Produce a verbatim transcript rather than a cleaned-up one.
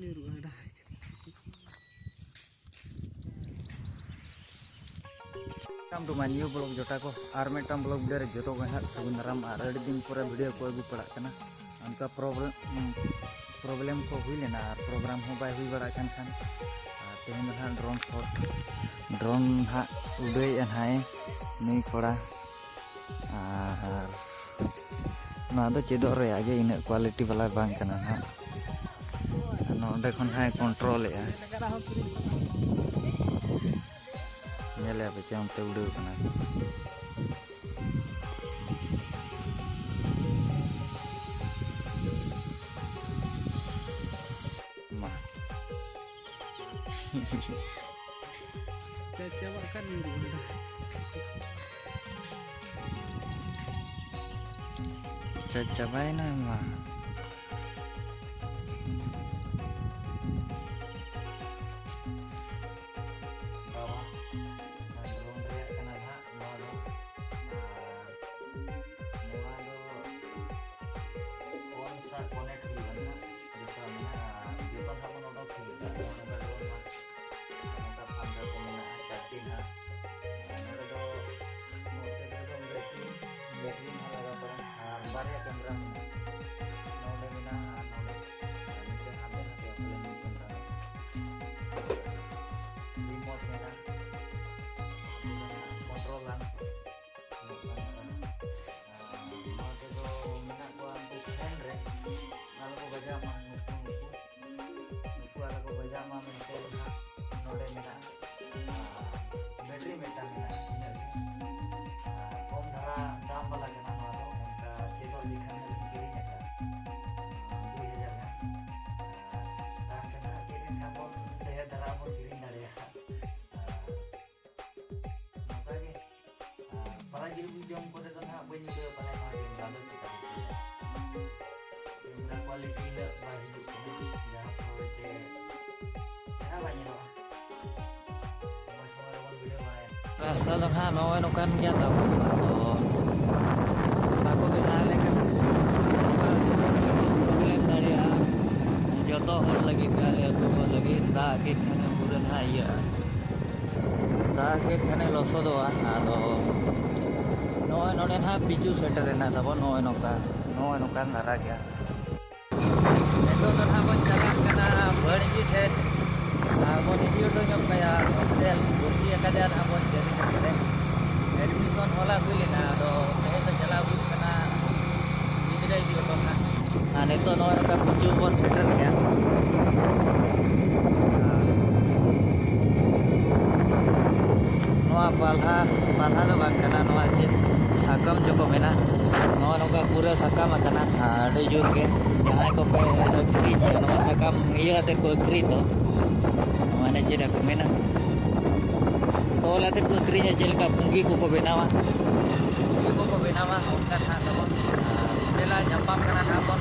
Welcome to my new vlog ᱡᱚᱴᱟ ᱠᱚ, ᱟᱨ ᱢᱤᱫᱴᱟᱝ vlog video ᱨᱮ ᱡᱚᱛᱚ ᱠᱚ ᱦᱟᱸᱜ ᱥᱟᱹᱜᱩᱱ ᱫᱟᱨᱟᱢ᱾ ᱟᱨ ᱟᱹᱰᱤ ᱫᱤᱱ ᱯᱚᱨᱮ video ᱠᱚ ᱟᱹᱜᱩ ᱯᱟᱲᱟᱜ ᱠᱟᱱᱟ᱾ ᱚᱱᱠᱟ problem problem ᱠᱚ ᱦᱩᱭ ᱞᱮᱱᱟ, ᱟᱨ program ᱦᱚᱸ ᱵᱟᱭ ᱦᱩᱭ ᱵᱟᱲᱟᱜ ᱠᱟᱱ ᱠᱷᱟᱱ, ᱟᱨ ᱛᱮᱦᱮᱧ ᱫᱚ ᱦᱟᱸᱜ drone shot, drone ᱦᱟᱸᱜ ᱩᱰᱟᱹᱣᱮᱫᱼᱟ ᱱᱟᱦᱟᱜ ᱱᱩᱭ ᱠᱚᱲᱟ᱾ ᱟᱨ ᱱᱚᱣᱟ ᱫᱚ ᱪᱮᱫᱚᱜ ᱨᱮᱭᱟᱜ ᱜᱮ, ᱤᱱᱟᱹᱜ quality ᱵᱟᱞᱟ ᱵᱟᱝ ᱠᱟᱱᱟ ᱱᱟᱦᱟᱜ᱾ ᱱᱚᱰᱮ ᱠᱷᱚᱱ ᱦᱟᱸᱜ ᱮ control ᱮᱫᱼᱟ᱾ ᱧᱮᱞᱮᱜᱼᱟ ᱯᱮ ᱪᱮ, ᱚᱱᱛᱮ ᱩᱰᱟᱹᱣ ᱠᱟᱱᱟ᱾ ᱢᱟ᱾ ᱪᱟ-, ᱪᱟᱵᱟᱜ ᱠᱟᱱ ᱤᱧ ᱫᱚ ᱚᱸᱰᱮ᱾ ᱪᱟ-, ᱪᱟᱵᱟᱭᱮᱱᱟ ᱢᱟ᱾ ᱵᱟᱵᱟ, ᱚᱱᱟ drone ᱨᱮᱭᱟᱜ ᱠᱟᱱᱟ ᱱᱟᱦᱟᱜ ᱱᱚᱣᱟ ᱫᱚ᱾ ᱟᱨ ᱱᱚᱣᱟ ᱫᱚ phone ᱥᱟᱶ connect ᱦᱩᱭᱩᱜᱼᱟ ᱱᱟᱦᱟᱜ᱾ ᱡᱚᱛᱚ ᱢᱮᱱᱟᱜᱼᱟ, ᱡᱚᱛᱚ ᱱᱟᱦᱟᱜ ᱵᱚᱱ ᱚᱰᱚᱠ ᱦᱩᱭᱩᱜᱼᱟ᱾ ᱱᱚᱣᱟ ᱫᱚ drone ᱱᱟᱦᱟᱜ ᱱᱚᱝᱠᱟ ᱯᱷᱟᱝᱠᱟ ᱠᱚ ᱢᱮᱱᱟᱜᱼᱟ, ᱪᱟᱨᱴᱤ ᱱᱟᱦᱟᱜ᱾ ᱟᱨ ᱱᱚᱰᱮ ᱫᱚ ᱱᱚᱛᱮ ᱨᱮᱫᱚ battery, battery ᱱᱟᱦᱟᱜ ᱞᱟᱜᱟᱣ ᱯᱟᱲᱟᱜᱼᱟ᱾ ᱟᱨ ᱵᱟᱨᱭᱟ camera ᱢᱮᱱᱟᱜᱼᱟ, ᱱᱚᱰᱮ ᱢᱮᱱᱟᱜᱼᱟ ᱟᱨ ᱱᱚᱰᱮ᱾ ᱟᱨ ᱢᱤᱫᱴᱮᱱ ᱦᱟᱱᱛᱮ ᱱᱟᱛᱮ ᱯᱟᱞᱮ ᱢᱤᱫ camera᱾ Remote ᱢᱮᱱᱟᱜᱼᱟ, control ᱟᱱ᱾ ᱱᱚᱝᱠᱟ ᱢᱮᱱᱟᱜᱼᱟ᱾ ᱟᱨ ᱱᱚᱣᱟ ᱛᱮᱫᱚ ᱢᱮᱱᱟᱜ ᱠᱚᱣᱟ ᱩᱱᱠᱩ fan ᱨᱮ, ᱟᱞᱚ ᱠᱚ ᱵᱟᱡᱟᱣ ᱢᱟ ᱱᱩᱠᱩ, ᱱᱩᱠᱩ, ᱱᱩᱠᱩ ᱟᱞᱚ ᱠᱚ ᱵᱟᱡᱟᱣ ᱢᱟ ᱢᱮᱱᱛᱮ ᱱᱟᱦᱟᱜ ᱱᱚᱰᱮ ᱢᱮᱱᱟᱜᱼᱟ᱾ ᱟᱨ battery ᱢᱤᱫᱴᱟᱝ ᱢᱮᱱᱟᱜᱼᱟ, ᱤᱱᱟᱹᱜ ᱜᱮ᱾ ᱟᱨ ᱠᱚᱢ ᱫᱷᱟᱨᱟ ᱫᱟᱢ ᱵᱟᱞᱟ ᱠᱟᱱᱟ ᱱᱚᱣᱟ ᱫᱚ, ᱚᱱᱠᱟ ᱪᱮᱫᱚᱜ ᱡᱚᱠᱷᱟᱱ ᱞᱤᱧ ᱠᱤᱨᱤᱧ ᱟᱠᱟᱫᱼᱟ, ᱫᱩᱭ ᱦᱟᱡᱟᱨ ᱜᱟᱱ᱾ ᱟᱨ ᱛᱟᱭᱚᱢ ᱛᱮ ᱱᱟᱦᱟᱜ ᱪᱮᱫ ᱮᱱᱠᱷᱟᱱ ᱵᱚᱱ ᱰᱷᱮᱨ ᱫᱷᱟᱨᱟ ᱵᱚᱱ ᱠᱤᱨᱤᱧ ᱫᱟᱲᱮᱭᱟᱜᱼᱟ᱾ ᱟᱨ ᱱᱚᱝᱠᱟ ᱜᱮ᱾ ᱟᱨ ᱯᱟᱨᱟ ᱡᱤᱞ ᱡᱚᱢ ᱠᱚᱨᱮ ᱫᱚ ᱱᱟᱦᱟᱜ ᱵᱟᱹᱧ ᱩᱰᱟᱹᱣ ᱯᱟᱞᱮ ᱱᱚᱣᱟ camera ᱫᱚ ᱪᱤᱠᱟᱹ ᱠᱮᱫᱟ᱾ Camera quality ᱩᱱᱟᱹᱜ ᱵᱟᱭ ᱦᱤᱡᱩᱜ ᱠᱟᱱᱟ, ᱡᱟᱦᱟᱸ ᱯᱷᱳᱱ ᱨᱮ ᱪᱮ ᱪᱮᱦᱨᱟ ᱵᱟᱭ ᱧᱮᱞᱚᱜᱼᱟ᱾ ᱥᱚᱢᱚᱭ ᱥᱚᱢᱚᱭ ᱨᱮᱵᱚᱱ video ᱵᱟᱲᱟᱭᱟ᱾ ᱨᱟᱥᱛᱟ ᱫᱚ ᱱᱟᱦᱟᱜ ᱱᱚᱜᱼᱚᱭ ᱱᱚᱝᱠᱟᱱ ᱜᱮᱭᱟ ᱛᱟᱵᱚᱱ, ᱟᱫᱚ ᱵᱟᱠᱚ ᱵᱮᱱᱟᱣ ᱟᱞᱮ ᱠᱟᱱᱟ᱾ ᱱᱚᱝᱠᱟ ᱥᱩᱨ ᱨᱮᱜᱮ problem ᱫᱟᱲᱮᱭᱟᱜᱼᱟ᱾ ᱡᱚᱛᱚ ᱡᱚᱛᱚ ᱦᱚᱲ ᱞᱟᱹᱜᱤᱫ ᱜᱮ, ᱟᱞᱮ ᱟᱹᱛᱩ ᱦᱚᱲ ᱞᱟᱹᱜᱤᱫ ᱫᱟᱜ ᱠᱮᱫ ᱠᱷᱟᱱᱮ ᱯᱩᱨᱟᱹ ᱱᱟᱦᱟᱜ ᱤᱭᱟᱹᱜᱼᱟ᱾ ᱫᱟᱜ ᱠᱮᱫ ᱠᱷᱟᱱᱮ ᱞᱚᱥᱚᱫᱚᱜᱼᱟ᱾ ᱟᱫᱚ ᱱᱚᱜᱼᱚᱭ ᱱᱚᱰᱮ ᱱᱟᱦᱟᱜ ᱯᱤᱪᱩ ᱥᱮᱴᱮᱨᱮᱱᱟ ᱛᱟᱵᱚᱱ, ᱱᱚᱜᱼᱚᱭ ᱱᱚᱝᱠᱟ, ᱱᱚᱜᱼᱚᱭ ᱱᱚᱝᱠᱟᱱ ᱫᱷᱟᱨᱟ ᱜᱮᱭᱟ᱾ ᱱᱤᱛᱚᱜ ᱫᱚ ᱱᱟᱦᱟᱜ ᱵᱚᱱ ᱪᱟᱞᱟᱜ ᱠᱟᱱᱟ ᱵᱷᱟᱹᱲᱜᱤ ᱴᱷᱮᱱ, ᱟᱨ ᱵᱚᱱ ᱤᱫᱤ ᱦᱚᱴᱚ ᱧᱚᱜ ᱠᱟᱭᱟ ᱦᱳᱥᱴᱮᱞ᱾ ᱵᱷᱚᱨᱛᱤ ᱟᱠᱟᱫᱮᱭᱟ ᱱᱟᱦᱟᱜ ᱵᱚᱱ ᱡᱮ ᱥᱤ ᱴᱷᱮᱱ᱾ ᱮᱰᱢᱤᱥᱚᱱ ᱦᱚᱞᱟ ᱦᱩᱭ ᱞᱮᱱᱟ, ᱟᱫᱚ ᱛᱮᱦᱮᱧ ᱫᱚ ᱪᱟᱞᱟᱣ ᱦᱩᱭᱩᱜ ᱠᱟᱱᱟ ᱜᱤᱫᱽᱨᱟᱹ ᱤᱫᱤ ᱦᱚᱴᱚ ᱱᱟᱦᱟᱜ᱾ ᱟᱨ ᱱᱤᱛᱚᱜ ᱱᱚᱜᱼᱚᱭ ᱱᱚᱝᱠᱟ ᱯᱤᱪᱩ ᱵᱚᱱ ᱥᱮᱴᱮᱨ ᱠᱮᱜᱼᱟ᱾ ᱱᱚᱣᱟ ᱯᱟᱞᱦᱟ, ᱯᱟᱞᱦᱟ ᱫᱚ ᱵᱟᱝ ᱠᱟᱱᱟ, ᱱᱚᱣᱟ ᱪᱮᱫ ᱥᱟᱠᱟᱢ ᱪᱚᱠᱚ ᱢᱮᱱᱟ᱾ ᱱᱚᱜᱼᱚ ᱱᱚᱝᱠᱟ ᱯᱩᱨᱟᱹ ᱥᱟᱠᱟᱢ ᱟᱠᱟᱱᱟ, ᱟᱹᱰᱤ ᱡᱳᱨ ᱜᱮ᱾ ᱡᱟᱦᱟᱸᱭ ᱠᱚᱯᱮ ᱟᱹᱠᱷᱨᱤᱧᱟ, ᱱᱚᱣᱟ ᱥᱟᱠᱟᱢ ᱤᱭᱟᱹ ᱠᱟᱛᱮ ᱠᱚ ᱟᱹᱠᱷᱨᱤᱧ ᱫᱚ, ᱢᱟᱱᱮ ᱪᱮᱫ ᱠᱚ ᱢᱮᱱᱟ, ᱛᱚᱞ ᱟᱛᱮ ᱠᱚ ᱟᱹᱠᱷᱨᱤᱧᱟ, ᱪᱮᱫ ᱞᱮᱠᱟ ᱯᱩᱸᱜᱤ ᱠᱚᱠᱚ ᱵᱮᱱᱟᱣᱟ, ᱯᱩᱸᱜᱤ ᱠᱚᱠᱚ ᱵᱮᱱᱟᱣᱟ, ᱚᱱᱠᱟ ᱱᱟᱦᱟᱜ ᱛᱟᱵᱚᱱ᱾ ᱟᱨ ᱢᱮᱞᱟ ᱧᱟᱯᱟᱢ ᱠᱟᱱᱟ ᱱᱟᱦᱟᱜ ᱵᱚᱱ